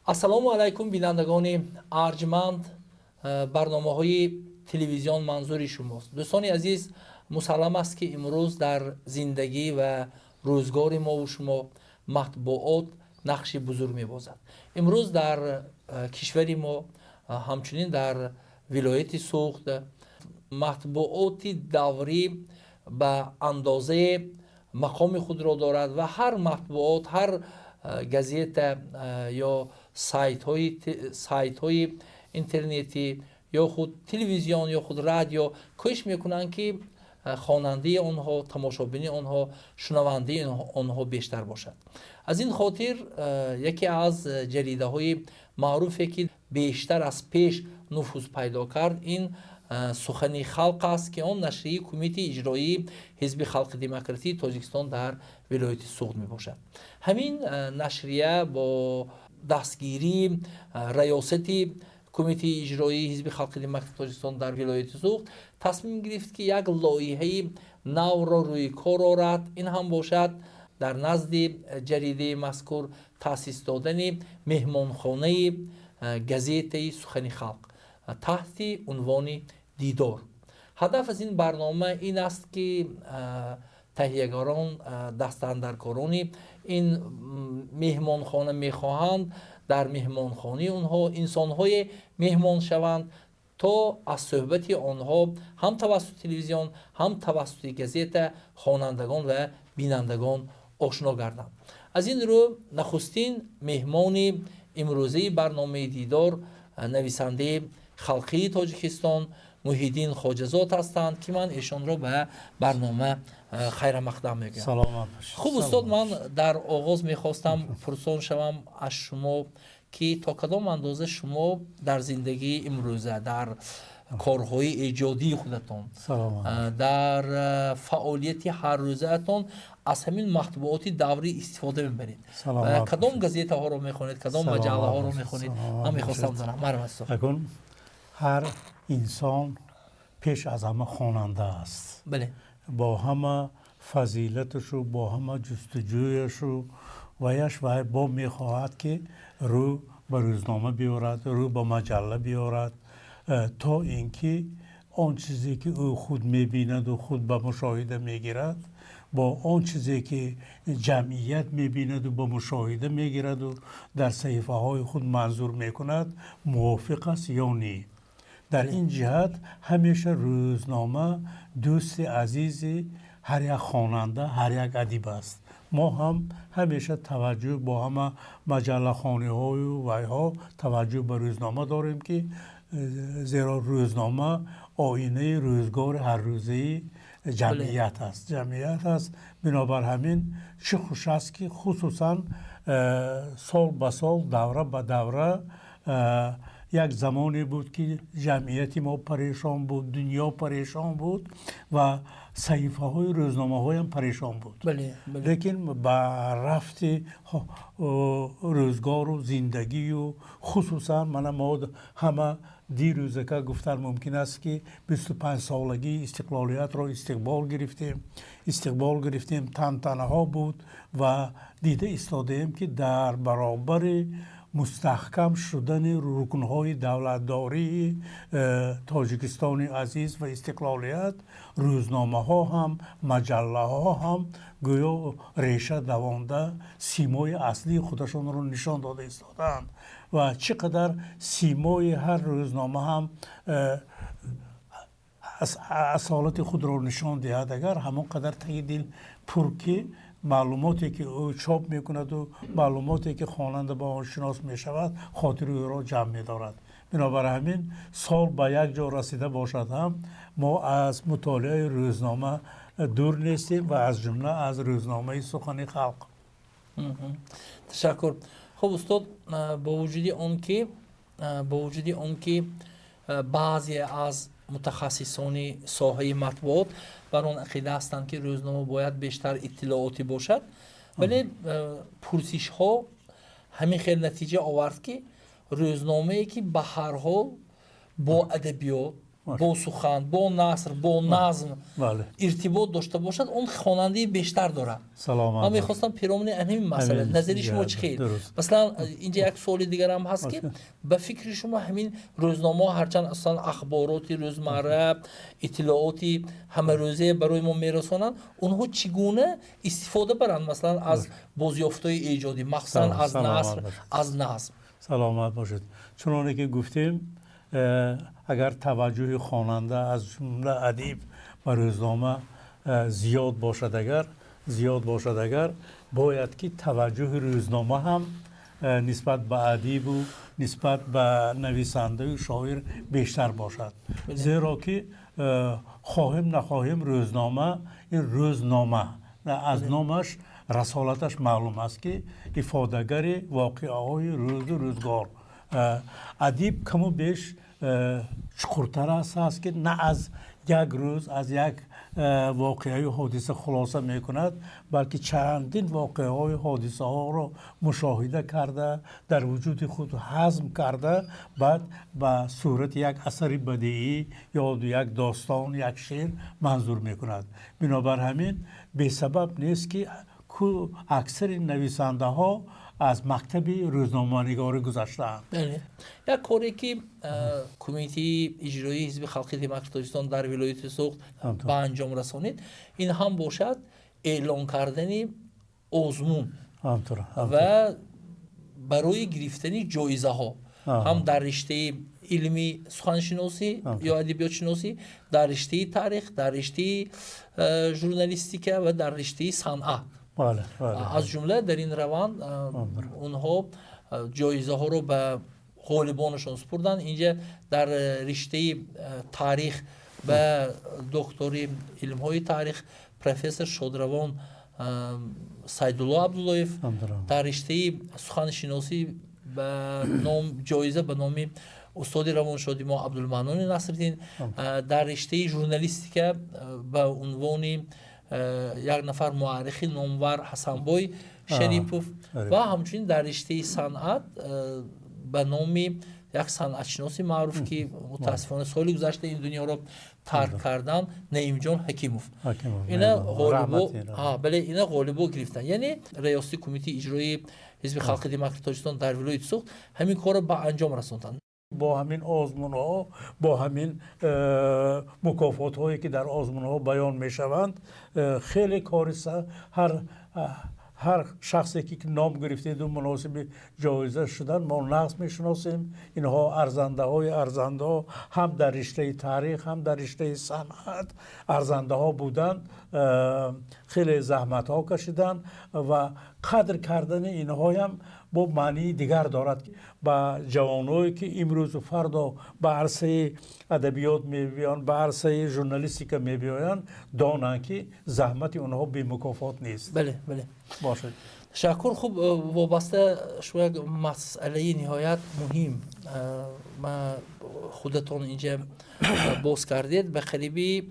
Ассалому алайкум, бинандагони арҷманд. Барномаҳои телевизион манзури шумост. Дӯстони азиз, мусаллам аст, ки имрӯз дар зиндагӣ ва рӯзгори мову шумо матбуот нақши бузург мебозад. Имрӯз дар кишвари мо, ҳамчунин дар вилояти Суғд, матбуоти даврӣ ба андозаи мақоми худро дорад ва ҳар матбуот, ҳар газета ё сайтҳои интернетӣ ё худ телевизион ё худ радио кӯшиш мекунанд, ки хонандаи онҳо, тамошобини онҳо, шунавандаи онҳо бештар бошад. Аз ин хотир яке аз ҷаридаҳои маъруфе, ки бештар аз пеш нуфуз пайдо кард, ин «Сухани халқ» аст, ки он нашрияи Кумитаи иҷроии Ҳизби Халқи Демократии Тоҷикистон дар вилояти Суғд мебошад. Ҳамин нашрия бо дастгирии раёсати Кумитаи иҷроии Ҳизби Халқи Демократии Тоҷикистон дар вилояти Суғд тасмим гирифт, ки як лоиҳаи навро рӯи кор орад. Ин ҳам бошад дар назди ҷаридаи мазкур таъсис додани меҳмонхонаи газетаи «Сухани халқ» таҳти унвони «Дидор». Ҳадаф аз ин барнома ин аст, ки таҳиягарон, дастандаркорони ин меҳмонхона мехоҳанд дар меҳмонхонаи онҳо инсонҳое меҳмон шаванд, то аз суҳбати онҳо ҳам тавассути телевизион, ҳам тавассути газета хонандагон ва бинандагон ошно гарданд. Аз ин рӯ нахустин меҳмони имрӯзаи барномаи «Дидор» нависандаи халқии Тоҷикистон Муҳиддин Хоҷазод ҳастанд, ки ман эшонро ба барнома хайрамақдам мегӯям. Саломат бошед. Хуб, устод, ман дар оғоз мехостам пурсон шавам аз шумо, ки то кадом андоза шумо дар зиндагии имрӯза, дар корҳои эҷодии худатон, дар фаъолияти ҳаррӯзаатон аз ҳамин матбуоти даврӣ истифода мебаред. Кадом газетаҳоро мехонед, кадом маҷаллаҳоро мехонед? Ман мехостам донам. Марҳамат, устод. Акун ҳар инсон пеш аз ҳама хонанда аст. Бо ҳама фазилаташу, бо ҳама ҷустуҷӯяшу ваяш вай бо мехоҳад, ки рӯ ба рӯзнома биёрад, рӯ ба маҷалла биёрад, то ин ки он чизе, ки ӯ худ мебинаду худ ба мушоҳида мегирад, бо он чизе, ки ҷамъият мебинаду ба мушоҳида мегираду дар саҳифаҳои худ манзур мекунад, мувофиқ аст ё не. Дар ин ҷиҳат ҳамеша рӯзнома дӯсти азизи ҳар як хонанда, ҳар як адиб аст. Мо ҳам ҳамеша таваҷҷӯҳ бо ҳама маҷаллахониҳою вайҳо таваҷҷӯҳ ба рӯзнома дорем, ки зеро рӯзнома оинаи рӯзгори ҳаррӯзаи ҷамъият аст. Бинобар ҳамин чӣ хуш аст, ки хусусан сол ба сол, давра ба давра, як замоне буд, ки ҷамъияти мо парешон буд, дунё парешон буд ва саҳифаҳои рӯзномаҳоям парешон буд. Лекин ба рафти рӯзгору зиндагию, хусусан мана мо ҳама дирӯзака, гуфтан мумкин аст, ки 25-солагии истиқлолиятро истиқбол гирифтем, тантанаҳо буд ва дида истодаем, ки дар баробари мустаҳкам шудани рукнҳои давлатдории Тоҷикистони азиз ва истиқлолият, рӯзномаҳо ҳам, маҷаллаҳо ҳам гӯё реша давонда, симои аслии худашонро нишон дода истодаанд. Ва чӣ қадар симои ҳар рӯзнома ҳам асолати худро нишон диҳад, агар ҳамон қадар таги дил пур, ки маълумоте, ки ӯ чоп мекунаду маълумоте, ки хонанда ба он шинос мешавад, хотири ӯро ҷамъ медорад. Бинобар ҳамин сол ба як ҷо расида бошад ҳам, мо аз мутолиаи рӯзнома дур нестем ва аз ҷумла аз рӯзномаи «Сухани халқ». Ташаккур. Хуб, устод, бо вуҷуди он ки баъзе аз мутахассисони соҳаи матбуот бар он ақида ҳастанд, ки рӯзнома бояд бештар иттилоотӣ бошад, вале пурсишҳо ҳамин хел натиҷа овард, ки рӯзномае, ки ба ҳар ҳол бо адабиёт Бо сухан, бо наср, бо назм иртибот дошта бошад, он хонандаи бештар дорад. Ман мехостам пиромуни ҳамин масъала назари шумо чӣ хел? Масалан, инҷа як суоли дигарам ҳаст, ки ба фикри шумо ҳамин рӯзномаҳо ҳарчанд аслан ахбороти рӯзмарра, иттилооти ҳамарӯза барои мо мерасонанд, онҳо чӣ гуна истифода баранд, масалан, аз бозёфтҳои эҷодӣ, махсусан аз наср, аз назм? Саломат бошед. Чуноне ки гуфтем, агар таваҷҷӯҳи хонанда, аз ҷумла адиб, ба рӯзнома зиёд бошад, агар бояд ки таваҷҷӯҳи рӯзнома ҳам нисбат ба адибу нисбат ба нависандаю шоир бештар бошад, зеро ки хоҳем нахоҳем, рӯзнома ин рӯзнома аз номаш расолаташ маълум аст, ки ифодагари воқеаҳои рӯзу рӯзгор. Адиб каму беш чуқуртар аст, ки на аз як рӯз, аз як воқеаю ҳодиса хулоса мекунад, балки чандин воқеаҳои ҳодисаҳоро мушоҳида карда, дар вуҷуди худ ҳазм карда, баъд ба сурати як асари бадиӣ ё як достон, як шеър манзур мекунад. Бинобар ҳамин бесабаб нест, ки аксари нависандаҳо аз мактаби рӯзноманигорӣ гузаштаанд. Як коре ки кумитаи иҷроии ҳизби халқи демократии Тоҷикистон дар вилояти Суғд ба анҷом расонид, ин ҳам бошад эълон кардани озмун ва барои гирифтани ҷоизаҳо ҳам дар риштаи илми суханшиносӣ ё адабиётшиносӣ, дар риштаи таърих, дар риштаи журналистика ва дар риштаи санъат. Аз ҷумла дар ин раванд онҳо ҷоизаҳоро ба ғолибонашон супурданд. Инҷа дар риштаи таърих ба доктори илмҳои таърих профессор Шодравон Сайдулло Абдуллоев, дар риштаи суханшиносӣ ба ном ҷоиза ба номи устоди равоншоди мо Абдулмаънони Насриддин, дар риштаи журналистика ба унвони як нафар муаррихи номвар Ҳасанбой Шарипов ва ҳамчунин дар риштаи санъат ба номи як санъатшиноси маъруф, ки мутаассифона соли гузашта ин дунёро тарк кардан, Наимҷон Ҳакимов. Ина ғолибо гирифтанд. Яъне раёсати кумитаи иҷроии ҳизби халқи демократии Тоҷикистон дар вилояти Суғд ҳамин корро ба анҷом расонданд. Бо ҳамин озмунҳо, бо ҳамин мукофотҳое ки дар озмунҳо баён мешаванд, хеле кори ҳар шахсе ки ном гирифтеду муносиби ҷоиза шуданд, мо нағз мешиносем. Инҳо арзандаҳои арзандаҳо ҳам дар риштаи таърих, ҳам дар риштаи санъат арзандаҳо буданд, хеле заҳматҳо кашиданд ва қадр кардани инҳоям бо маънии дигар дорад. Ба ҷавоное ки имрӯзу фардо ба арсаи адабиёт мебиёянд, ба арсаи журналистика мебиёянд, донанд, ки заҳмати онҳо бемукофот нест. Бале, бале. Бошад. Ташаккур. Хуб, вобаста шумо як масъалаи ниҳоят муҳим худатон инҷа боз кардед. Ба қариби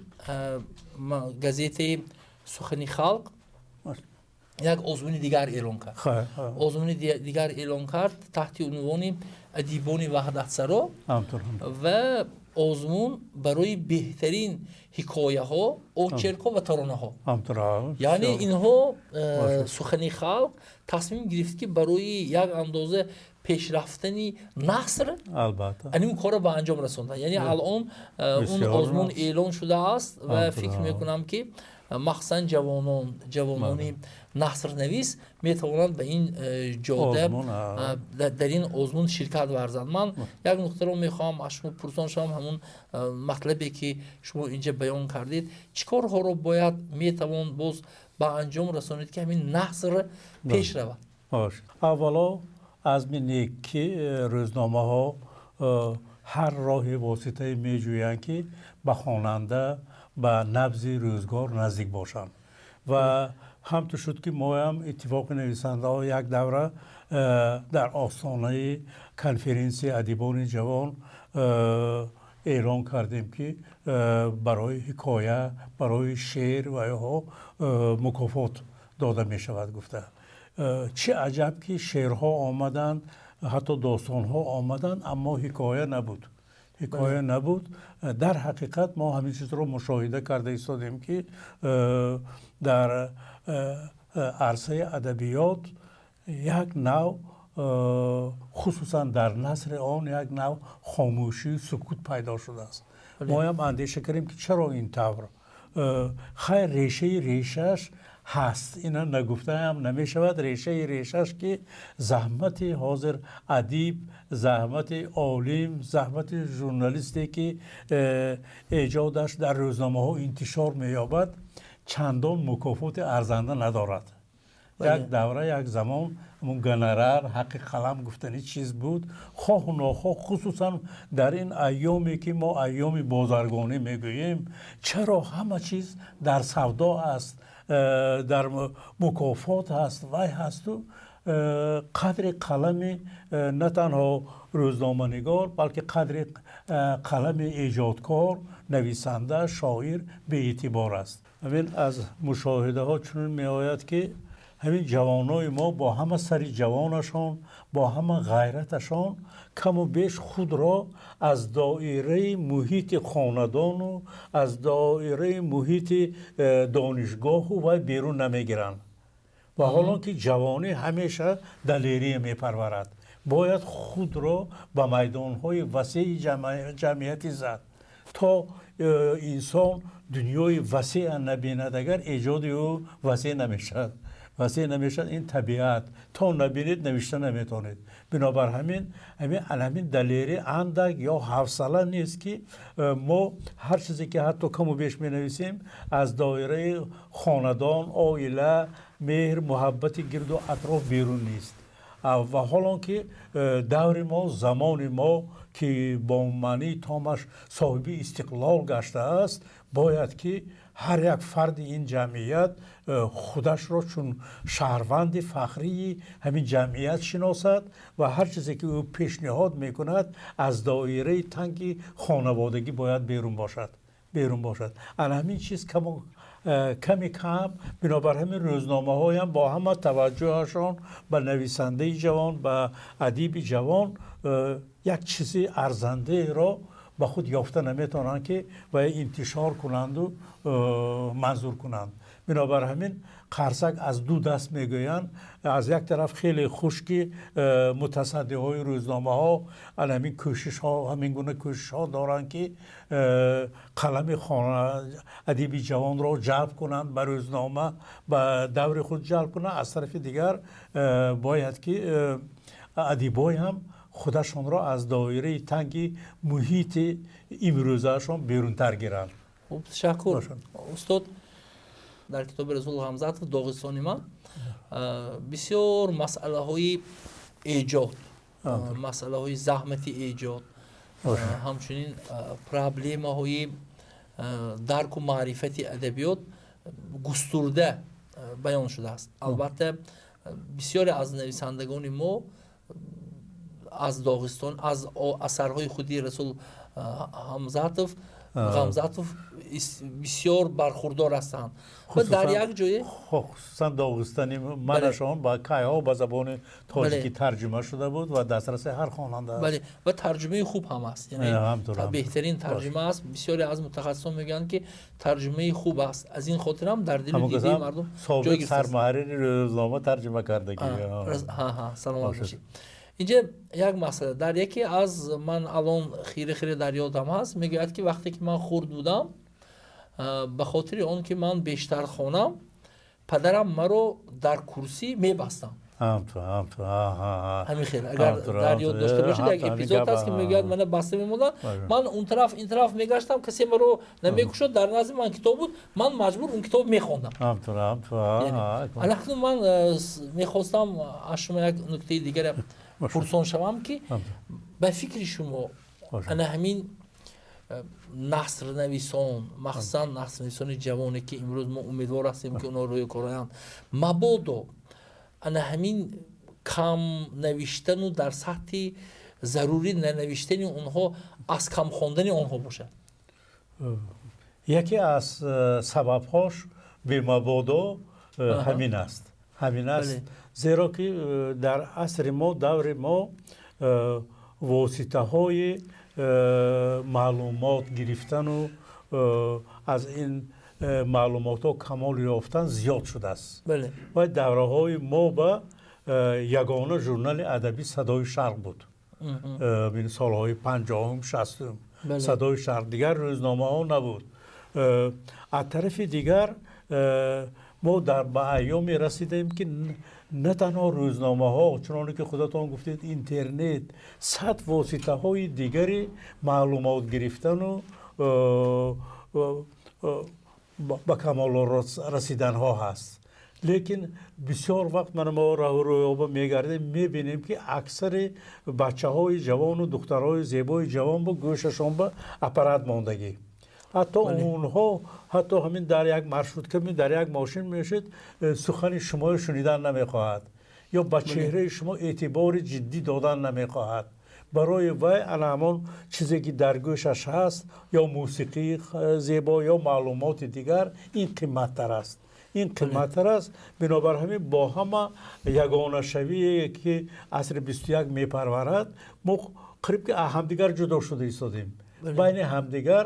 газетаи Сухани халқ як озмуни дигар эълон кард. Озмуни дигар эълон кард таҳти унвони адибони ваҳдатсаро ва озмун барои беҳтарин ҳикояҳо, очеркҳо ва таронаҳо. Яъне инҳо Сухани халқ тасмим гирифт, ки барои як андоза пешрафтани наср анин корро ба анҷом расонданд. Яъне алон он озмун эълон шудааст ва фикр мекунам, ки махсусан ҷавонони насрнавис метавонанд ба ин ҷода дар ин озмун ширкат варзанд. Ман як нуқтаро мехоҳам аз шумо пурсон шавам, ҳамун матлабе ки шумо инҷа баён кардед, чӣ корҳоро бояд метавон боз ба анҷом расонид, ки ҳамин наср пеш равад? Аввало азми нек, ки рӯзномаҳо ҳар роҳи воситае меҷӯянд, ки ба хонанда, ба набзи рӯзгор наздик бошанд. Ва ҳамту шуд, ки моям иттифоқи нависандаҳо як давра дар остонаи конференсияи адибони ҷавон эълон кардем, ки барои ҳикоя, барои шеър ва инҳо мукофот дода мешавад гуфта. Чӣ аҷаб, ки шеърҳо омаданд, ҳатто достонҳо омаданд, аммо ҳикоя набуд. Ҳикоя набуд. Дар ҳақиқат мо ҳамин чизро мушоҳида карда истодем, ки дар арсаи адабиёт як нав, хусусан дар насри он, як нав хомӯшию сукут пайдо шудааст. Моям андеша кардем, ки чаро ин тавр. Хайр, решаи решаш ҳаст, ина нагуфтаам намешавад. Решаи решаш, ки заҳмати ҳозир адиб, заҳмати олим, заҳмати журналисте, ки эҷодаш дар рӯзномаҳо интишор меёбад, чандон мукофоти арзанда надорад. Як давра, як замон ҳамун гонорар, ҳаққи қалам гуфтани чиз буд. Хоҳу нохоҳ, хусусан дар ин айёме, ки мо айёми бозаргонӣ мегӯем, чаро ҳама чиз дар савдо аст, дар мукофот ҳаст, вай ҳасту қадри қалами на танҳо рӯзноманигор, балки қадри қалами эҷодкор, нависанда, шоир беэътибор аст. Ҳамин аз мушоҳидаҳо чунин меояд, ки ҳамин ҷавонои мо бо ҳама сари ҷавонашон, бо ҳама ғайраташон каму беш худро аз доираи муҳити хонадону аз доираи муҳити донишгоҳу вай берун намегиранд. Ва ҳолон ки ҷавонӣ ҳамеша далерия мепарварад, бояд худро ба майдонҳои васеи ҷамъиятӣ зад, то инсон дунёи васеа набинад, агар эҷоди ӯ васеъ намешавад. Васеъ намешавад. Ин табиат, то набинед, навишта наметавонед. Бинобар ҳамин ҳамин далерӣ андак ё ҳавсала нест, ки мо ҳар чизе, ки ҳатто каму беш менависем, аз доираи хонадон, оила, меҳр, муҳаббати гирду атроф берун нест. Ва ҳолон ки даври мо, замони мо, ки бо маънии томаш соҳиби истиқлол гаштааст, бояд ки ҳар як фарди ин ҷамъият худашро чун шаҳрванди фахрии ҳамин ҷамъият шиносад ва ҳар чизе, ки ӯ пешниҳод мекунад, аз доираи танги хонаводагӣ бояд берун бошад, берун бошад. Ана ҳамин чиз ками кам. Бинобар ҳамин рӯзномаҳоям бо ҳама таваҷҷӯҳашон ба нависандаи ҷавон, ба адиби ҷавон, як чизи арзандаеро ба худ ёфта наметавонанд, ки вай интишор кунанду манзур кунанд. Бинобар ҳамин қарсак аз ду даст мегӯянд. Аз як тараф хеле хуш, ки мутасаддиҳои рӯзномаҳо ҳамин кӯшишҳо, ҳамин гуна кӯшишҳо доранд, ки қалами адиби ҷавонро ҷалб кунанд ба рӯзнома, ба даври худ ҷалб кунанд. Аз тарафи дигар бояд ки адибой ҳам худашонро аз доираи танги муҳити имрӯзаашон берунтар гиранд. Хуб, ташаккур, устод. Дар китоби Расул Ғамзатов «Доғистони ман» бисёр масъалаҳои эҷод, масъалаҳои заҳмати эҷод, ҳамчунин проблемаҳои дарку маърифати адабиёт густурда баён шудааст. Албатта, бисёре аз нависандагони мо аз Доғистон, аз асарҳои худи Расул Ғамзатов бисёр бархурдор ҳастанд ва дар як ҷое Хусусан «Доғистони манашон» ба кайҳо ба забони тоҷикӣ тарҷума шуда буд ва дастраси ҳар хонанда аст. Бале, ва тарҷумаи хуб ҳам аст, яъне беҳтарин тарҷума аст. Бисёре аз мутахассисон мегӯянд, ки тарҷумаи хуб аст, аз ин хотир ҳам дар дили дидаи мардум ҷой гирифтааст. Сармуҳаррири рӯзнома тарҷума кардагӣ. Саломат бошед. Инҷа як масъала дар яке аз ман алон хире хире дар ёдам ҳаст, мегӯяд, ки вақте ки ман хурд будам, ба хотири он ки ман бештар хонам, падарам маро дар курсӣ мебастам. Ҳамин хел, агар дар ёд дошта бошед, як эпизод аст, ки мегӯяд, мана баста мемонданд, ман он тараф, ин тараф мегаштам, касе маро намекушод, дар назди ман китоб буд, ман маҷбур он китоб мехондам. Алакнун ман мехостам аз шумо як нуктаи дигаре пурсон шавам, ки ба фикри шумо ана ҳамин насрнависон, махсусан насрнависони ҷавоне, ки имрӯз мо умедвор ҳастем, ки онҳо рӯи кор оянд, мабодо ана ҳамин кам навиштану дар сатҳи зарурӣ нанавиштани онҳо аз кам хондани онҳо бошад? Яке аз сабабҳош бемабодо ҳамин аст, ҳамин аст, зеро ки дар асри мо, даври мо, воситаҳои Маълумот гирифтану аз ин маълумотҳо камол ёфтан зиёд шудааст. Ва давраҳои мо ба ягона журнали адабӣ «Садои Шарқ» буд. Солҳои 50-ум, 60-ум «Садои Шарқ», дигар рӯзномаҳо набуд. Аз тарафи дигар, мо ба айёме расидаем, ки на танҳо рӯзномаҳо, чуноне ки худатон гуфтед, интернет, сад воситаҳои дигари маълумот гирифтану ба камол расиданҳо ҳаст. Лекин бисёр вақт мана мо раҳу рӯёба мегардем, мебинем, ки аксари бачаҳои ҷавону духтарҳои зебои ҷавон ба гӯшашон ба аппарат мондагӣ. Ҳатто онҳо, ҳатто ҳамин дар як маршрутка, дар як мошин мешед, сухани шуморо шунидан намехоҳад ё ба чеҳраи шумо эътибори ҷиддӣ додан намехоҳад. Барои вай ана ҳамон чизе, ки дар гӯшаш ҳаст, ё мусиқии зебо, ё маълумоти дигар, ин қиматтар аст, ин қиматтар аст. Бинобар ҳамин, бо ҳама ягонашавие, ки асри 21 мепарварад, мо қариб ки аз ҳамдигар ҷудо шуда истодем. Байни ҳамдигар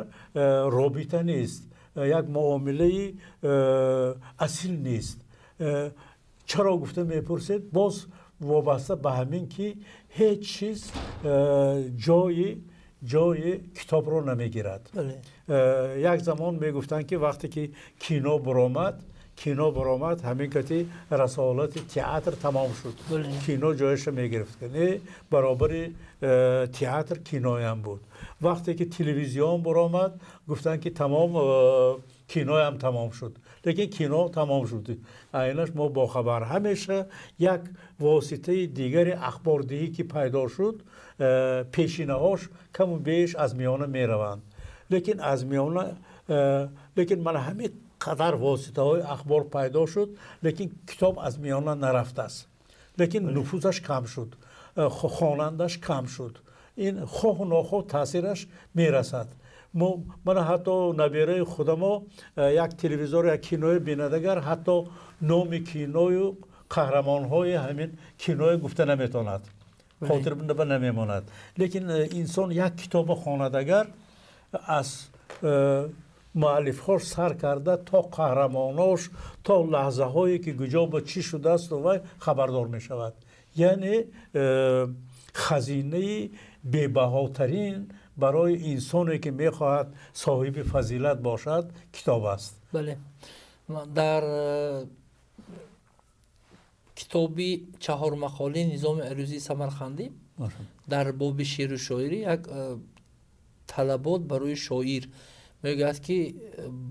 робита нест, як муомилаи асил нест. Чаро гуфта мепурсед, боз вобаста ба ҳамин, ки ҳеҷ чиз ҷои китобро намегирад. Як замон мегуфтанд, ки вақте ки кино баромад, ҳамин кати расолати театр тамом шуд, кино ҷояша мегирифт. Не, баробари театр киноям буд. Вақте ки телевизион баромад, гуфтанд, ки тамом, киноям тамом шуд. Лекин кино тамом шуд, айнаш мо бохабар. Ҳамеша як воситаи дигари ахбордиҳӣ ки пайдо шуд, пешинаҳош каму беш аз миёна мераванд. Лекин аз миёна, лекин мана ҳамин қадар воситаҳои ахбор пайдо шуд, лекин китоб аз миёна нарафтааст, лекин нуфузаш кам шуд, хонандаш кам шуд. Ин хоҳу нохоҳ таъсираш мерасад. Мана ҳатто набераи худамо як телевизор як киное бинадагар, ҳатто номи киною қаҳрамонҳои ҳамин киное гуфта наметавонад, хотир ба намемонад. Лекин инсон як китобо хонадагар, аз муаллифҳош сар карда то қаҳрамонош, то лаҳзаҳое ки куҷо ба чӣ шудааст, вай хабардор мешавад. Яъне хазинаи бебаҳотарин барои инсоне, ки мехоҳад соҳиби фазилат бошад, китоб аст. Бале, дар китоби чаҳормақолаи Низоми Арӯзии Самарқандӣ дар боби шеъру шоирӣ як талабот барои шоир мегӯяд, ки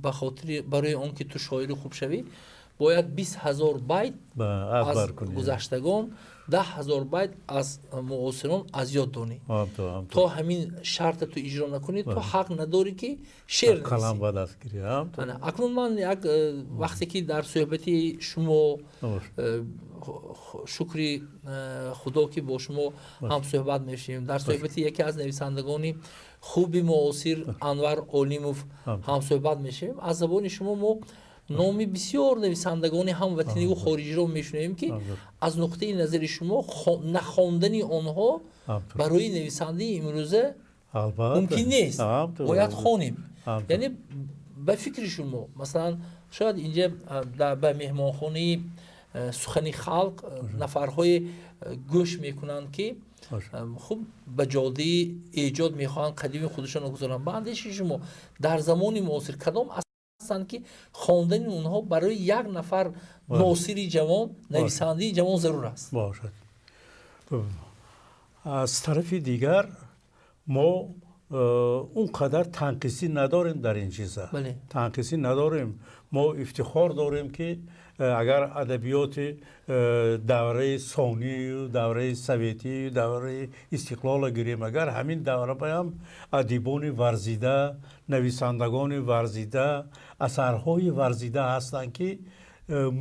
ба хотири барои он ки ту шоири хуб шавӣ, бояд 20 000 байт аз гузаштагон, 10 000 байт аз муосирон аз ёд донӣ. То ҳамин шарта ту иҷро накунӣ, ту ҳақ надорӣ, ки шеър. Акнун ман як вақте ки дар суҳбати шумо, шукри Худо, ки бо шумо ҳам суҳбат мешавем, дар суҳбати яке аз нависандагони хуби муосир Анвар Олимов ҳам суҳбат мешавем, аз забони шумо мо номи бисёр нависандагони ҳамватаниву хориҷиро мешунавем, ки аз нуқтаи назари шумо нахондани онҳо барои нависандаи имрӯза мумкин нест, бояд хонем. Яъне ба фикри шумо, масалан, шояд инҷа ба меҳмонхонаи «Сухани халқ» нафарҳое гӯш мекунанд, ки хуб ба ҷодаи эҷод мехоҳанд қадами худашонро гузоранд. Ба андешаи шумо, дар замони муосир кадом ҳастанд, ки хондани онҳо барои як нафар носири ҷавон, нависандаи ҷавон зарур аст? Бошад. Аз тарафи дигар, мо он қадар танқисӣ надорем дар ин чиза, танқисӣ надорем. Мо ифтихор дорем, ки агар адабиёти давраи сонию давраи советию давраи истиқлолро гирем, агар ҳамин давра баям адибони варзида, нависандагони варзида, асарҳои варзида ҳастанд, ки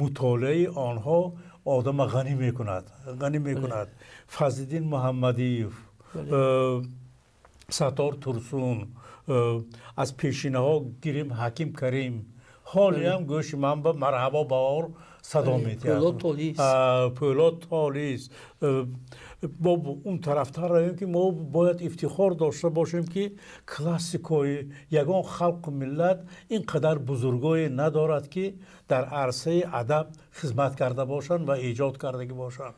мутолиаи онҳо одама ғанӣ мекунад, ғанӣ мекунад. Фазлиддин Муҳаммадиев, Саттор Турсун, аз пешинаҳо гирем, Ҳаким Карим, ҳолиам гӯши ман ба «Марҳабо баҳор» садо медиҳад. Пӯлод Толис. Бо он тарафтар равем, ки мо бояд ифтихор дошта бошем, ки классикои ягон халқу миллат ин қадар бузургое надорад, ки дар арсаи адаб хизмат карда бошанд ва эҷод кардагӣ бошанд.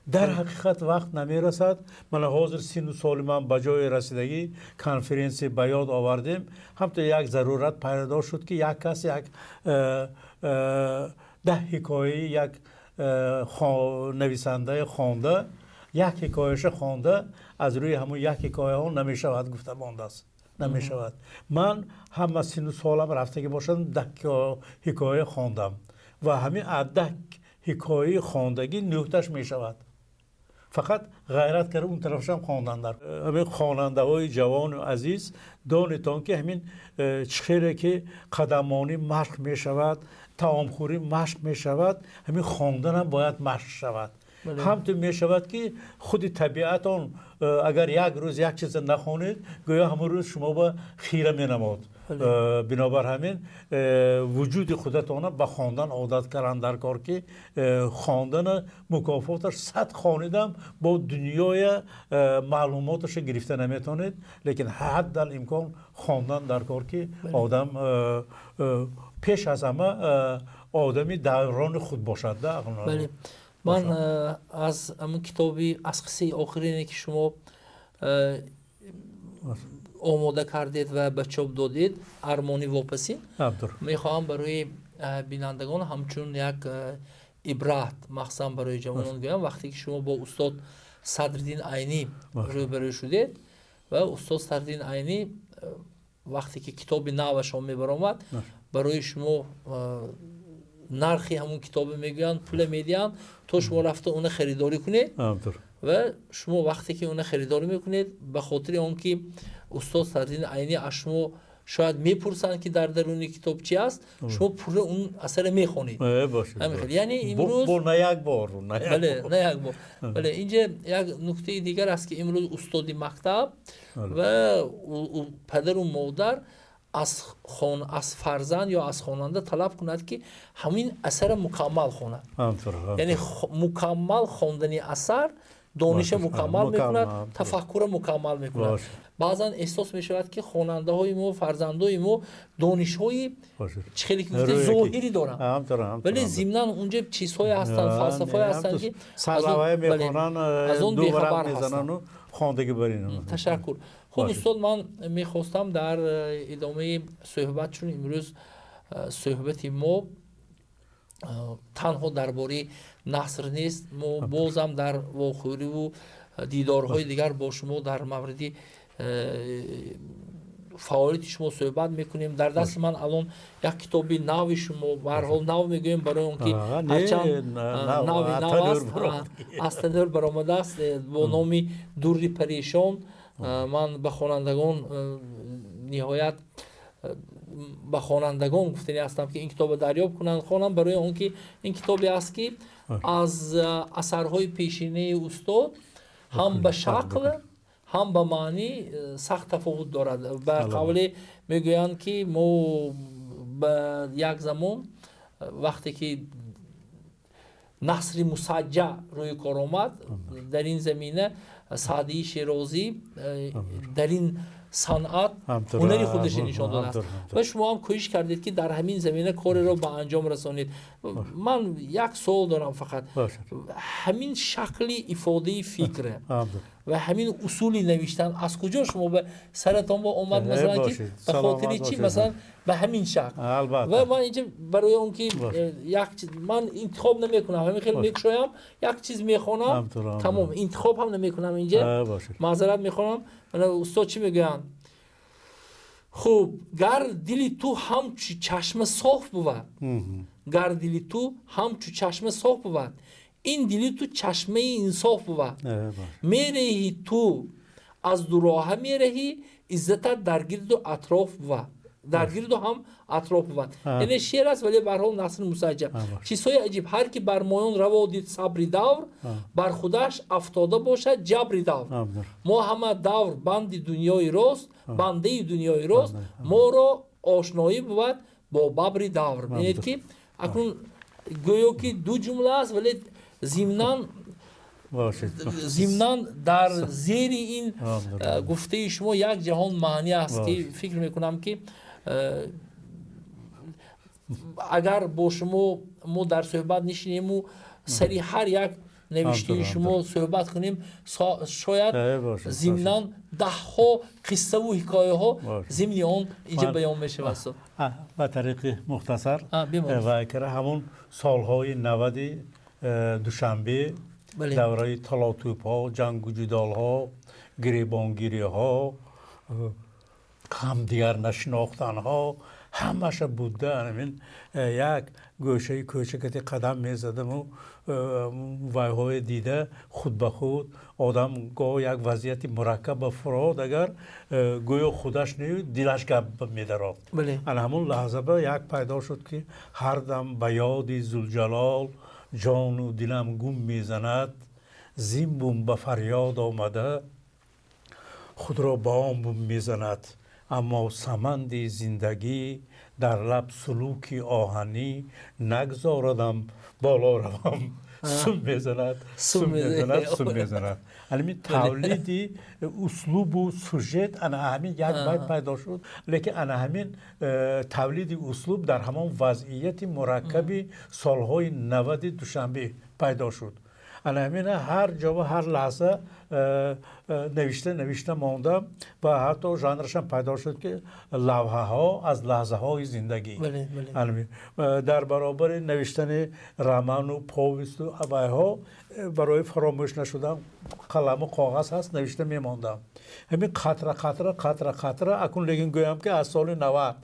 Дар ҳақиқат вақт намерасад. Мана ҳозир сину соли ман ба ҷое расидагӣ, конференсия ба ёд овардем, ҳамто як зарурат пайдо шуд, ки як кас як 10 ҳикояи як нависандаи хонда, як ҳикояша хонда, аз рӯи ҳамун як ҳикояҳо намешавад гуфта мондааст. Намешавад. Ман ҳама сину солам рафтагӣ бошад, 10 ҳикоя хондам ва ҳамин аз 10 ҳикояи хондагӣ нӯҳташ мешавад. Фақат ғайрат карда он тарафашам хондан дар. Ҳамин хонандаҳои ҷавону азиз, донитон, ки ҳамин чӣ хеле ки қадаммонӣ машқ мешавад, таомхӯрӣ машқ мешавад, ҳамин хонданам бояд машқ шавад. Ҳамту мешавад, ки худи табиатон агар як рӯз як чиза нахонед, гӯё ҳамон рӯз шумо ба хира менамод. Бинобар ҳамин вуҷуди худатона ба хондан одат кардан дар кор, ки хондана мукофоташ 100 хонидам бо дунёя маълумоташа гирифта наметонед, лекин ҳаддал имкон хондан дар кор, ки одам пеш аз ҳама одами даврони худ бошад. Ман аз ҳамун китоби аз қиссаи охирине, ки шумо омода кардед ва ба чоп додед, Армони вопасин, мехоҳам барои бинандагон ҳамчун як ибрат, махсусан барои ҷавонон гӯям. Вақте ки шумо бо устод Садриддин Айнӣ рӯбарӯ шудед ва устод Садриддин Айнӣ вақте ки китоби навашон мебаромад, барои шумо нархи ҳамун китобе мегӯянд, пуле медиҳанд, то шумо рафта уна харидорӣ кунед. Ва шумо вақте ки уна харидорӣ мекунед, ба хотири он ки устод Садриддин Айнӣ аз шумо шояд мепурсанд, ки дар даруни китоб чи аст, шумо пурра он асара мехонед. Яъне имрӯз на як бор, бале, на як бор. Бале, инҷа як нуктаи дигар аст, ки имрӯз устоди мактаб ва падару модар аз фарзанд ё аз хонанда талаб кунад, ки ҳамин асара мукаммал хонад. Яъне мукаммал хондани асар дониша мукаммал мекунад, тафаккура мукаммал мекунад. Баъзан эҳсос мешавад, ки хонандаҳои мо, фарзандои мо донишҳои чӣ хеле ки гуфта зоҳирӣ доранд, вале зимнан унҷа чизҳое ҳастанд, фалсафаҳое ҳастанд, ки аз он бехабар ҳастанд. Ташаккур. Хуб, устод, ман мехостам дар идомаи суҳбат, чун имрӯз суҳбати мо танҳо дар бораи наср нест, мо бозам дар вохӯриву дидорҳои дигар бо шумо дар мавриди фаъолияти шумо суҳбат мекунем. Дар дасти ман алон як китоби нави шумо, ба ҳар ҳол нав мегӯем, барои он ки ҳарчанд нави нав аст, аз танӯр баромадааст, бо номи Дурри парешон. Ман ба хонандагон ниҳоят ба хонандагон гуфтанӣ ҳастам, ки ин китобро дарёб кунанд, хонанд, барои он ки ин китобе аст, ки аз асарҳои пешинаи устод ҳам ба шакл, ҳам ба маънӣ сахт тафовут дорад. Ба қавле мегӯянд, ки мо ба як замон вақте ки насри мусаҷҷа рӯи кор омад, дар ин замина Саъдии Шерозӣ дар ин санъат ҳунари худашро нишон додааст ва шумо ҳам кӯшиш кардед, ки дар ҳамин замина кореро ба анҷом расонед. Ман як суол дорам фақат. Ҳамин шакли ифодаи фикр ва ҳамин усули навиштан аз куҷо шумо ба саратон омад, масалан, ки ба хотири чӣ, масалан, ба ҳамин шакл? Ва ман инҷа барои он ки як чиз ман интихоб намекунам, ҳамин хел мекушоям, як чиз мехонам, тамом, интихоб ҳам намекунам. Инҷа маъзарат мехонам. Устод чӣ мегӯянд? Хуб, гар дили ту ҳамчу чашма соф бувад, гар дили ту ҳамчу чашма соф бувад, ин дили ту чашмаи инсоф бувад. Мераҳӣ ту аз дуроҳа мераҳӣ, иззатат дар гирду атроф бувад, дар гирду ҳам атроф бувад. Яъне шеър аст, вале ба ҳар ҳол насри мусаҷҷаб. Чизҳои аҷиб. Ҳар ки бар моён раво дид сабри давр, бар худаш афтода бошад ҷабри давр. Мо ҳама давр банди дунёи рост, бандаи дунёи рост, моро ошноӣ бувад бо бабри давр. Бинед, ки акнун Гӯё ки ду ҷумла аст, вале зимнан дар зери ин гуфтаи шумо як ҷаҳон маънӣ аст, ки фикр мекунам, ки агар бо шумо мо дар суҳбат нишинему сари ҳар як навиштаи шумо суҳбат кунем, шояд зимнан даҳҳо қиссаву ҳикояҳо зимни он инҷа баён мешавад. Ба тариқи мухтасар ва ҳамон солҳои 90 Душанбе, давраи талотӯбҳо, ҷангу ҷудолҳо, гиребонгириҳо, ҳамдигар нашинохтанҳо ҳамаша буда. Ҳамин як гӯшаи кӯча кати қадам мезадаму вайҳое дида, худ ба худ одам гоҳ як вазъияти мураккаб ба фурод, агар гӯё худаш не, дилаш гап медарод. Ана ҳамон лаҳза ба як пайдо шуд, ки ҳар дам ба ёди Зулҷалол ҷону дилам гум мезанад, зин бум ба фарёд омада худро ба он бум мезанад, аммо саманди зиндагӣ дар лаб сулуки оҳанӣ нагзорадам боло равам, сум мезанад, сум мезанад, сум мезанад. Ҳамин тавлиди услубу сюжет ана ҳамин як байт пайдо шуд, лекин ана ҳамин тавлиди услуб дар ҳамон вазъияти мураккаби солҳои 90-и Душанбе пайдо шуд. Ана ҳамина ҳар ҷо ва ҳар лаҳза навишта навишта мондам ва ҳатто жанрашам пайдо шуд, ки лавҳаҳо аз лаҳзаҳои зиндагӣ. Дар баробари навиштани роману повесту вайҳо, барои фаромӯш нашудан қаламу коғаз ҳаст, навишта мемондам. Ҳамин қатра қатра, қатра қатра. Акун лекин гӯям, ки аз соли 90,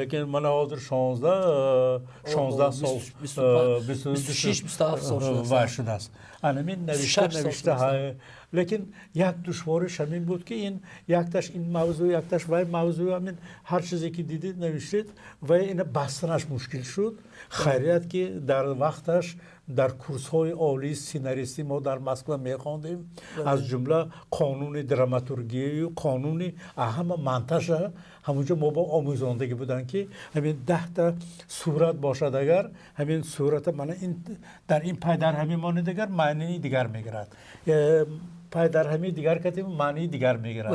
лекин мана ҳозир 16 сол вай шудааст. Анамин навишта навишта, лекин як душвориш ҳамин буд, ки ин якташ ин мавзӯ, якташ вай мавзӯ, ҳамин ҳар чизе ки дидид, навиштед ва ина бастанаш мушкил шуд. Хайрият, ки дар вақташ дар курсҳои олии сценаристӣ мо дар Москва мехондем, аз ҷумла қонуни драматургияю қонуни ҳама монтажа ҳамонҷо мо бо омӯзондагӣ буданд, ки ҳамин 10-та сурат бошад, агар ҳамин сурата мана ин дар ин пай дар ҳамин монед, агар маънии дигар мегирад, пай дар ҳамин дигар катим, маънии дигар мегирад.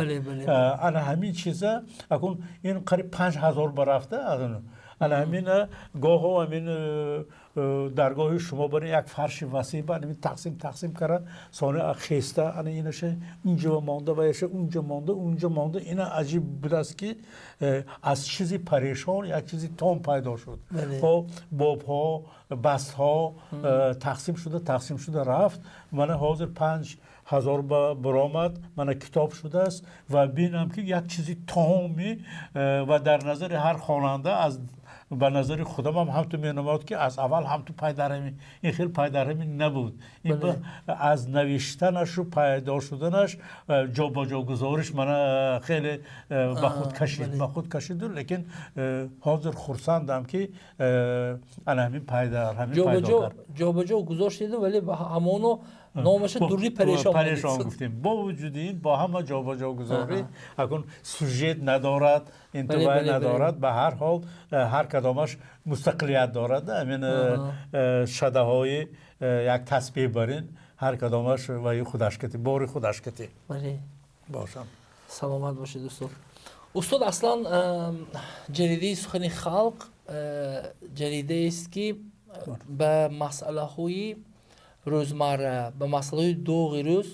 Ана ҳамин чиза акун ин қариб 5000 барафта. Ана ҳамина гоҳо ҳамин даргоҳи шумо барин як фарши васеъ ба ҳамин тақсим тақсим кара, сони хеста ана инаша инҷо монда ва яша унҷо монда, унҷо монда. Ина аҷиб будааст, ки аз чизи парешон як чизи том пайдо шуд. Бобҳо, бастҳо тақсим шуда, тақсим шуда рафт. Мана ҳозир 5000 ба баромад, мана китоб шудааст ва бинам, ки як чизи томи ва дар назари ҳар хонанда, аз ба назари худамам ҳамту менамояд, ки аз аввал ҳамту пайдарҳамӣ, ин хел пайдарҳамӣ набуд. Аз навиштанашу пайдо шуданаш, ҷобаҷогузориш мана хеле ба худ кашид, ба худ кашиду, лекин ҳозир хурсандам, ки ана ҳамин пайдарҳамӣ пайдо кард. Ҷобаҷо гузоштеду, вале ҳамоно номаша Дурри парешон. Парешон гуфтем. Бо вуҷуди ин, бо ҳама ҷобаҷогузорӣ, акун сюжет надорад, интивай надорад, ба ҳар ҳол ҳар кадомаш мустақилият дорад. Ҳамин шадаҳои як тасбеҳ барин, ҳар кадомаш ваи худаш кати, бори худаш кати бошам. Саломат бошед, устод. Устод, аслан ҷаридаи «Сухани халқ» ҷаридаест, ки ба масъалаҳои рӯзмарра, ба масъалаҳои доғи рӯз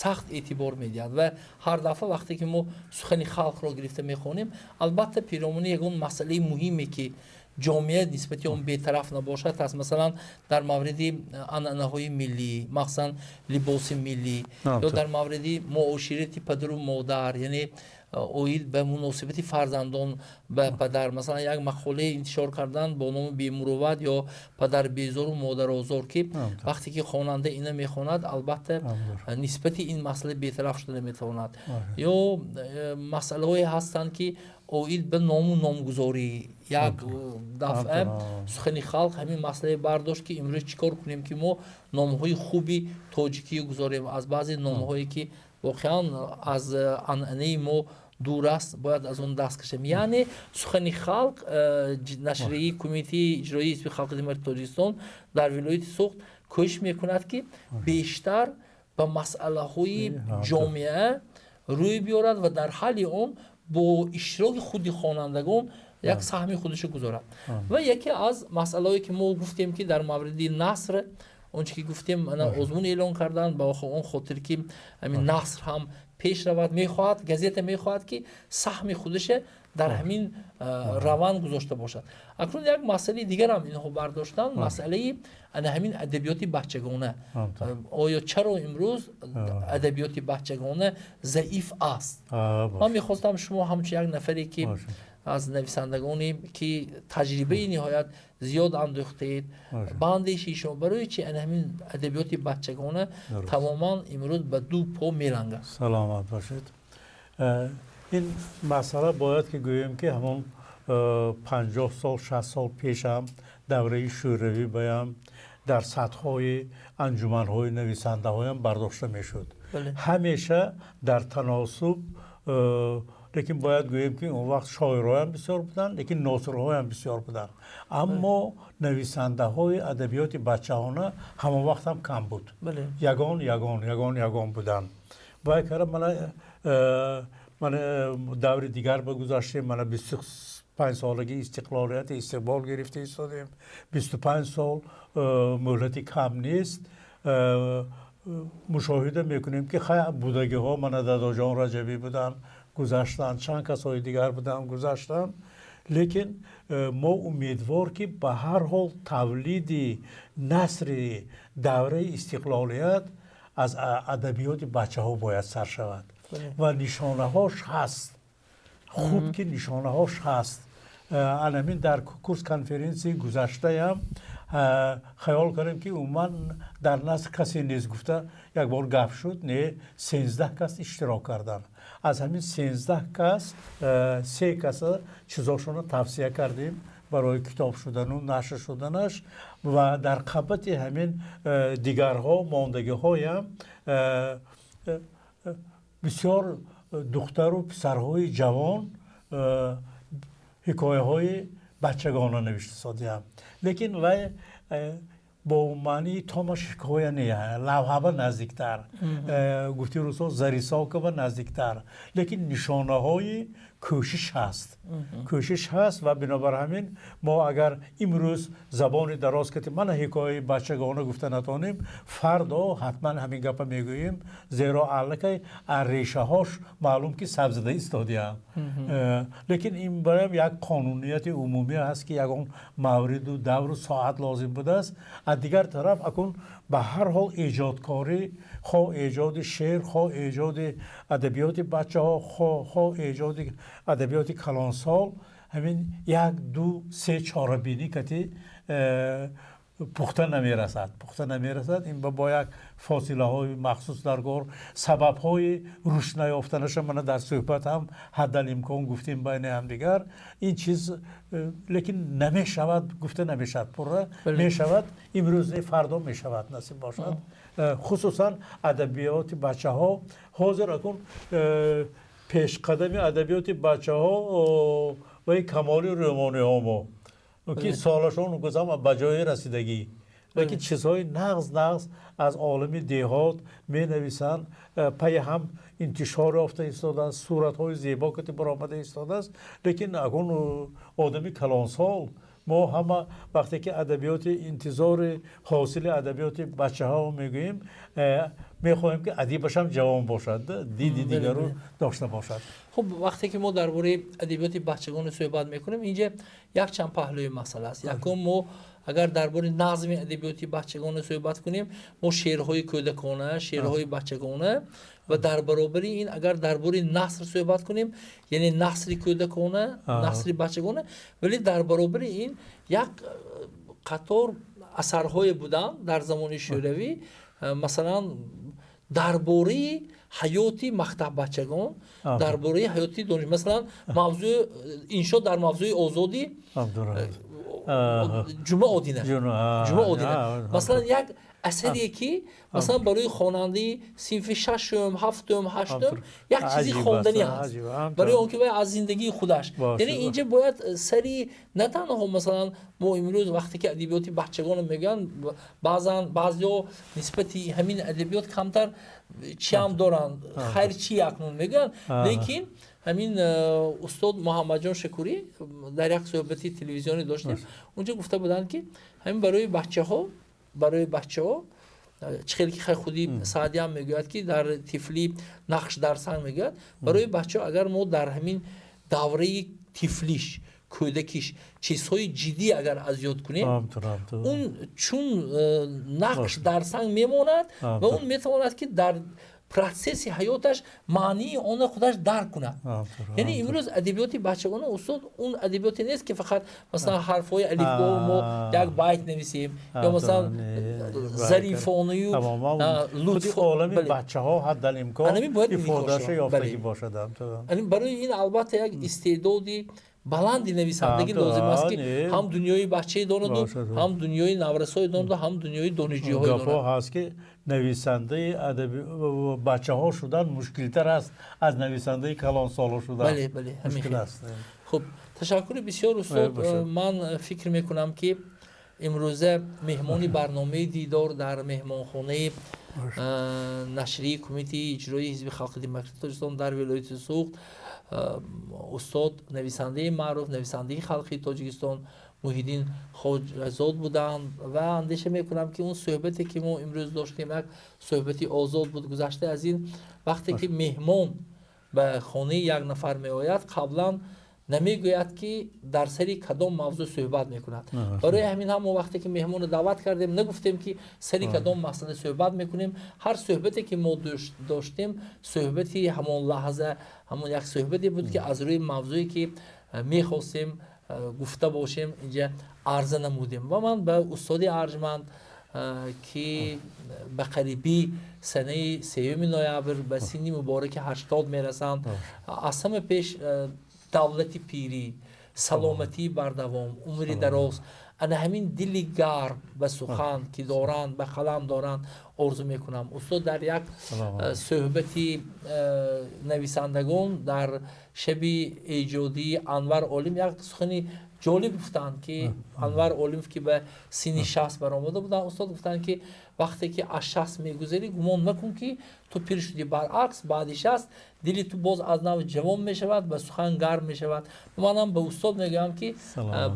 сахт эътибор медиҳад ва ҳар дафъа вақте ки мо «Сухани халқро» гирифта мехонем, албатта, пиромуни ягон масъалаи муҳиме, ки ҷомеа нисбати он бетараф набошад, аст. Масалан, дар мавриди анъанаҳои миллӣ, махсусан либоси миллӣ, ё дар мавриди муоширати падару модар, яъне оид ба муносибати фарзандон ба падар. Масалан, як мақолае интишор кардан бо номи «Бемурувват ё падарбезору модарозор», ки вақте ки хонанда ина мехонад, албатта, нисбати ин масъала бетараф шуда наметавонад. Ё масъалаҳое ҳастанд, ки оид ба ному номгузорӣ. Як дафъа «Сухани халқ» ҳамин масъалае бардошт, ки имрӯз чӣ кор кунем, ки мо номҳои хуби тоҷикӣ гузорем, аз баъзе номҳое, ки воқеан аз анъанаи мо дур аст, бояд аз он даст кашем. Яъне Сухани халқ, нашрияи Кумитаи иҷроии Ҳизби Халқи Демократии Тоҷикистон дар вилояти Суғд кӯшиш мекунад, ки бештар ба масъалаҳои ҷомеа рӯй биёрад ва дар ҳалли он бо иштироки худи хонандагон як саҳми худашро гузорад. Ва яке аз масъалаҳое, ки мо гуфтем, ки дар мавриди наср он чи ки гуфтем, озмун эълон кардан ба он хотир, ки ҳамин наср ҳам пеш равад, мехоҳад, газета мехоҳад, ки саҳми худаша дар ҳамин раванд гузошта бошад. Акнун як масъалаи дигарам инҳо бардоштанд, масъалаи ана ҳамин адабиёти бачагона. Оё чаро имрӯз адабиёти бачагона заиф аст? Ман мехостам шумо ҳамчун як нафаре, ки аз нависандагоне, ки таҷрибаи ниҳоят зиёд андӯхтаед, ба андешаи шумо, барои чи ана ҳамин адабиёти бачагона тамоман имрӯз ба ду по мелангад? Саломат бошед. Ин масъала бояд ки гӯем, ки ҳамон 50 сол, 60 сол пешам, давраи шӯравӣ баям, дар сатҳҳои анҷуманҳои нависандаҳоям бардошта мешуд ҳамеша дар таносуб. Лекин бояд гӯем, ки он вақт шоирҳоям бисёр буданд, лекин носирҳоям бисёр буданд, аммо нависандаҳои адабиёти бачаҳона ҳамон вақт ҳам кам буд, ягон ягон ягон ягон буданд. Вай кара мана даври дигар ба гузаштем, мана 25 солаги истиқлолияти истиқбол гирифта истодем. 25 сол муҳлати кам нест. Мушоҳида мекунем, ки хай, будагиҳо, мана Дадоҷон Раҷабӣ буданд, гузаштанд, чанд касҳои дигар буданд, гузаштанд, лекин мо умедвор, ки ба ҳар ҳол тавлиди насри давраи истиқлолият аз адабиёти бачаҳо бояд сар шавад ва нишонаҳош ҳаст. Хуб, ки нишонаҳош ҳаст. Анамин дар курс конференсияи гузаштаям хаёл кардем, ки умуман дар наср касе нест гуфта як бор гап шуд. Не, 13 кас иштирок карданд. Аз ҳамин 13 кас се каса чизошонро тавсия кардем барои китоб шудану нашр шуданаш. Ва дар қабати ҳамин дигарҳо мондагиҳоям бисёр духтару писарҳои ҷавон ҳикояҳои бачагона навишта содиям, лекин вай бо маънии томаш ҳикоя не, лавҳаба наздиктар, гуфти рӯсо, зарисовка ба наздиктар, лекин нишонаҳои кӯшиш ҳаст, кӯшиш ҳаст. Ва бинобар ҳамин мо агар имрӯз забони дароз кати мана ҳикояи бачагона гуфта натонем, фардо ҳатман ҳамин гапа мегӯем, зеро аллакай аз решаҳош маълум, ки сабзида истодиям. Лекин ин бароям як қонунияти умумӣ ҳаст, ки ягон мавриду давру соат лозим будааст. Аз дигар тараф, акун ба ҳар ҳол эҷодкорӣ, хоҳ эҷоди шеър, хоҳ эҷоди адабиёти бачаҳо, хоҳ эҷоди адабиёти калонсол, ҳамин як, ду, се чорабинӣ кати пухта намерасад, пухта намерасад. Ин бо як фосилаҳои махсус даркор. Сабабҳои рушд наёфтанаша мана дар суҳбат ҳам ҳаддалимкон гуфтем байни ҳамдигар ин чиз, лекин намешавад, гуфта намешавад, пурра мешавад. Имрӯз не, фардо мешавад, насиб бошад. Хусусан адабиёти бачаҳо ҳозир акун пешқадами адабиёти бачаҳо ва Камоли рӯмониҳо мо, ки солашон гузам ба ҷое расидагӣ, лекин чизҳои нағз нағз аз олами деҳот менависанд, пайи ҳам интишор ёфта истодааст, суратҳои зебо кати баромада истодааст. Лекин акун одами калонсол мо ҳама вақте ки адабиёти интизори ҳосили адабиёти бачаҳо мегӯем, мехоҳем, ки адибашам ҷавон бошад, диди дигару дошта бошад. Хуб, вақте ки мо дар бораи адабиёти бачагона суҳбат мекунем, инҷа якчанд паҳлӯи масъала аст. Якум, мо агар дар бораи назми адабиёти бачагона суҳбат кунем, мо шеърҳои кӯдакона, шеърҳои бачагона ва дар баробари ин агар дар бораи наср суҳбат кунем, яъне насри кӯдакона, насри бачагона, вале дар баробари ин як қатор асарҳое буданд дар замони шӯравӣ, масалан, дар бораи ҳаёти мактаббачагон, дар бораи ҳаёти дониш, масалан, мавзӯи иншо дар мавзӯи озодӣ Ҷума Одина, Ҷума Одина, масалан, як Асаре ки масалан барои хонандаи синфи шашум, ҳафтум, ҳаштум як чизи хонданӣ ҳаст, барои он ки вай аз зиндагии худаш. Яъне инҷа бояд сари на танҳо масалан мо имрӯз вақте ки адабиёти бачагонро мегӯянд, баъзан баъзеҳо нисбати ҳамин адабиёт камтар чиам доранд, хайр чи акнун мегӯянд, лекин ҳамин устод Муҳаммадҷон Шакурӣ дар як суҳбати телевизионӣ доштем, унҷо гуфта буданд ки ҳамин барои бачаҳо чӣ хеле ки худи Саъдиам мегӯяд ки дар тифлӣ нақш дар санг мегӯяд, барои бачаҳо агар мо дар ҳамин давраи тифлиш, кӯдакиш чизҳои ҷиддӣ агар аз ёд кунем, он чун нақш дар санг мемонад ва он метавонад ки дар процесси ҳаёташ маънии онро худаш дарк кунад. Яъне имрӯз адабиёти бачагона устод он адабиёте нест ки фақат масалан ҳарфҳои алифбо мо як байт нависем ё масалан зарифонаю лутф олами бачаҳо ҳаддалимкон ифодаша ёфтагӣ бошад. Барои ин албатта як истеъдоди баланди нависандагӣ лозим аст ки ҳам дунёи бачаи донаду, ҳам дунёи наврасои донаду, ҳам дунёи донишҷӯҳои донад. Гапҳо ҳаст ки нависандаи адаби бачаҳо шудан мушкилтар аст аз нависандаи калонсоло шудан. Бале, бале, ҳамин хел. Хуб, ташаккури бисёр устод. Ман фикр мекунам ки имрӯза меҳмони барномаи дидор дар меҳмонхонаи нашрии Кумитаи иҷроии Ҳизби Халқи Демократии Тоҷикистон дар вилояти Суғд устод нависандаи маъруф, нависандаи халқи Тоҷикистон Муҳиддин Хоҷазод буданд ва андеша мекунам ки он суҳбате ки мо имрӯз доштем як суҳбати озод буд. Гузашта аз ин вақте ки меҳмон ба хонаи як нафар меояд, қаблан намегӯяд ки дар сари кадом мавзӯъ суҳбат мекунад. Барои ҳамин ҳам мо вақте ки меҳмонро даъват кардем, нагуфтем ки сари кадом масъала суҳбат мекунем. Ҳар суҳбате ки мо доштем, суҳбати ҳамон лаҳза, ҳамон як суҳбате буд ки аз рӯи мавзӯе ки мехостем гуфта бошем, инҷа арза намудем. Ва ман ба устоди арҷманд ки ба қарибӣ санаи 3 ноябр ба синни мубораки 80 мерасанд, аз ҳама пеш давлати пирӣ, саломатии бардавом, умри дароз, ана ҳамин дили гарм ба сухан ки доранд, ба қалам доранд, орзу мекунам. Устод дар як суҳбати нависандагон дар шаби эҷодии Анвар Олим як сухани ҷолиб гуфтанд ки Анвар Олимов ки ба синни 60 баромада буданд, устод гуфтанд ки вақте ки аз 60 мегузарӣ, гумон накун ки ту пир шудӣ, баръакс баъди 60 дили ту боз аз нав ҷавон мешавад, ба сухан гарм мешавад. Манам ба устод мегӯям ки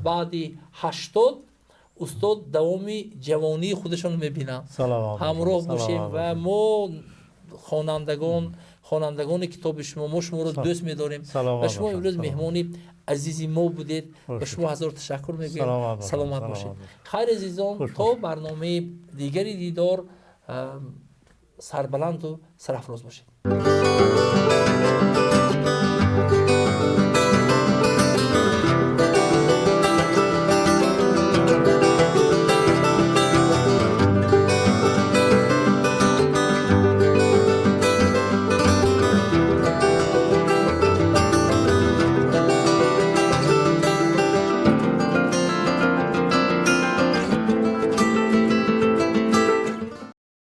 баъди 80 устод давоми ҷавонии худашонро мебинанд. Ҳамроҳ бошем ва мо хонандагони китоби шумо, мо шуморо дӯст медорем ва шумо имрӯз меҳмони азизи мо будед. Ба шумо ҳазор ташаккур мегӯем. Саломат бошед. Хайр азизон, то барномаи дигари дидор сарбаланду сарафроз бошед.